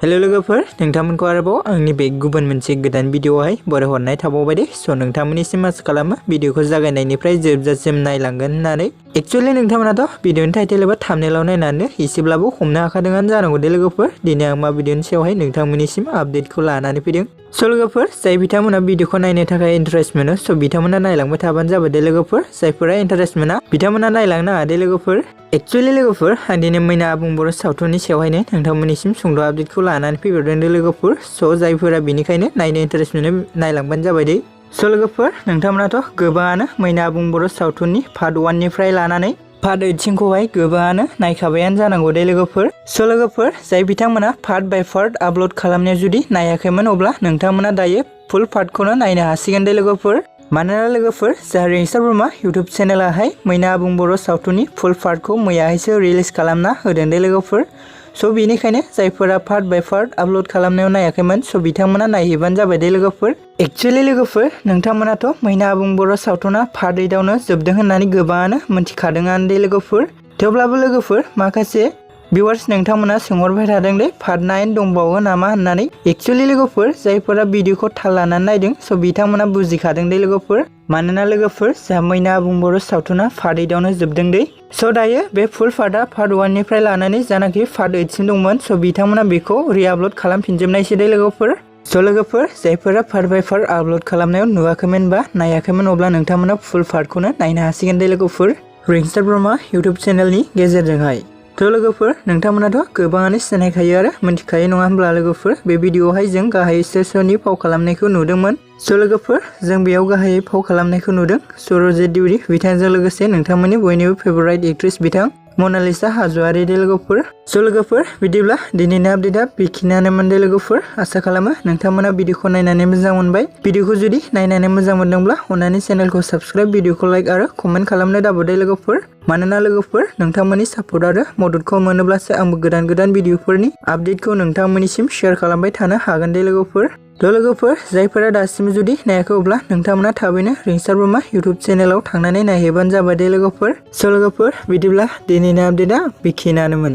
Hello लोगोफोर नोंथांमोनखौ आरोबाव आंनि बे गुबुन मोनसे गोदान भिडिअआवहाय बरायहरनाय थाबावबाय दे स' नोंथांमोननिसिम आसा खालामो भिडिअखौ जागायनायनिफ्राय जोबजासिम नायलांगोन होननानै एक्चुअली नोंथांमोनाथ' भिडिअनि टाइटेल एबा थाम्बनेलाव नायनानै एसेब्लाबो हमनो हाखादोंआनो जानांगौ दे लोगोफोर दिनै आं मा भिडिअनि सायावहाय नोंथांमोननिसिम आपडेटखौ लानानै फैदों स' लोगोफोर जाय बिथांमोना भिडिअखौ नायनो थाखाय इन्टारेस्ट मोनो स' बिथांमोना नायलांबाय थाबानो जाबाय दे लोगोफोर जायफोरा इन्टारेस्ट मोना बिथांमोना नायलांनो नाङा दे लोगोफोर एक्चुअली लोगोफोर आं दिनै मैना आबुं बर' सावथुननि सायावहायनो नोंथांमोननिसिम सुंद' आपडेटखौ लानानै फैबावदों दे लोगोफोर स' जायफोरा बेनिखायनो नायनो इन्टारेस्ट मोनो नायलांबानो जाबाय दे स' लोगोफोर नोंथांमोनाथ' गोबाङानो मैना आबुं बर' सावथुननि पार्ट 1 निफ्राय लानानै पार्ट 8 सिमखौहाय गोबाङानो नायखाबायानो जानांगौ दे लोगोफोर स' लोगोफोर जाय बिथांमोना पार्ट बाय पार्ट आपल'ड खालामनायाव जुदि नायाखैमोन अब्ला नोंथांमोना दायो फुल पार्टखौनो नायनो हासिगोन दे लोगोफोर मानोना लोगोफोर जा रिंसार ब्रह्मा इउटुब चेनेलाहाय मैना आबुं बर' सावथुननि फुल पार्टखौ मैयाहायसो रिलिज खालामना होदों दे लोगोफोर स' बेनिखायनो जायफोरा पार्ट बाय पार्ट आपल'ड खालामनायाव नायाखैमोन स' बिथांमोना नायहैबानो जाबाय दे लोगोफोर एक्चुअली लोगोफोर नोंथांमोनाथ' मैना आबुं बर' सावथुना पार्ट 8आवनो जोबदों होननानै गोबाङानो मिथिखादोंआनो दे लोगोफोर थेवब्लाबो लोगोफोर माखासे भिउवार्स नोंथांमोना सोंहरबाय थादों दे पार्ट 9 दंबावो नामा होननानै एक्चुअली लोगोफोर जायफोरा भिडिअखौ थाल लानानै नायदों स' बिथांमोना बुजिखादों दे लोगोफोर मानोना लोगोफोर जा मैना आबुं बर' सावथुना पार्ट 8आवनो जोबदों दे स' दायो बे फुल पार्टआ पार्ट 1 निफ्राय लानानै जानाखि पार्ट 8 सिम दंमोन स' बिथांमोना बेखौ रिआपल'ड खालामफिनजोबनायसै दे लोगोफोर स' लोगोफोर जायफोरा पार्ट बाय पार्ट आपल'ड खालामनायाव नुवाखैमोन बा नायाखैमोन अब्ला नोंथांमोना फुल पार्टखौनो नायनो हासिगोन दे लोगोफोर रिंसार ब्रह्मा इउटुब चेनेलनि गेजेरजोंहाय थ' लोगोफोर नोंथांमोनाथ' गोबाङानो सिनायखायो आरो मिथिखायो नङा होनब्ला लोगोफोर बे भिडिअआवहाय जों गाहायै सोरनि फाव खालामनायखौ नुदोंमोन स' लोगोफोर जों बेयाव गाहायै फाव खालामनायखौ नुदों सरजित दिउरि बिथांजों लोगोसे नोंथांमोननि बयनिबो फेभराइट एक्ट्रेस बिथां मनालिसा हाज'वारि दे लोगोफोर स' लोगोफोर बिदिब्ला दिनैनि आपडेटआ बेखिनियानोमोन दे लोगोफोर आसा खालामो नोंथांमोना भिडिअखौ नायनानै मोजां मोनबाय भिडिअखौ जुदि नायनानै मोजां मोनदोंब्ला अन्नानै चेनेलखौ साबस्क्राइब भिडिअखौ लाइक आरो कमेन्ट खालामनो दाबो दे लोगोफोर मानोना लोगोफोर नोंथांमोननि सापर्ट आरो मददखौ मोनोब्लासो आंबो गोदान भिडिअफोरनि आपडेटखौ नोंथांमोननिसिम शेयार खालामबाय थानो हागोन दे लोगोफोर थ' लोगोफोर जायफोरा दासिम जुदि नायाखै अब्ला नोंथांमोना थाबैनो रिंसार ब्रह्मा इउटुब चेनेलाव थांनानै नायहैबानो जाबाय दे लोगोफोर स' लोगोफोर बिदिब्ला दिनैनि आपडेटआ बेखिनियानोमोन।